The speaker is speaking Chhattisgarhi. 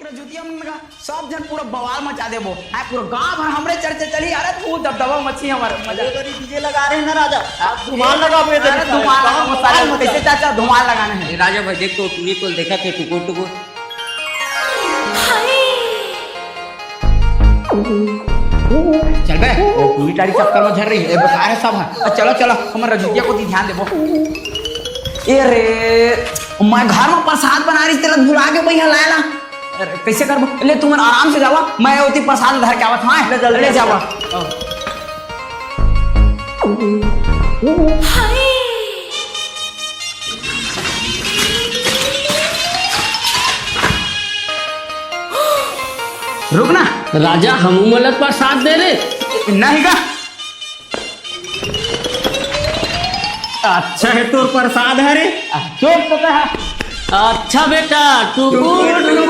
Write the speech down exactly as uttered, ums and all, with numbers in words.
जुतिया मन का सब झन पूरा बवाल मचा देबो। हाय, पूरा गांव भर हमरे चर्चा चली। अरे तू दबदबा मची हमर मजा। अरे, डीजे लगा रहे हैं ना राजा, आप धुमाल लगाबो ये अरे, तरीका। धुमाल लगा, मसाला कैसे चाचा धुमाल लगाना है। ए, राजा भाई, देख तो टूरी तो देखा थे टुकुर टुकुर। चल बे, वो टूरी टारी चक्कर में झर रही है, ए, बेकार है सब है। अ, चलो, चलो, हमर रजुतिया को दी ध्यान देबो। ए रे, मैं घर में प्रसाद बना रही, तेला भुला के भैया लाए ला। अरे, कैसे करबो? ले, तुमन आराम से जावा, मैं ओती प्रसाद धर के आवत हूँ, ले, जल्दी ले जावा। रुक ना। राजा, हम उमन ला प्रसाद दे रे। नहीं का? अच्छा है तोर प्रसाद हरे। चुप तो कहा। अच्छा बेटा, टुकुर टुकुर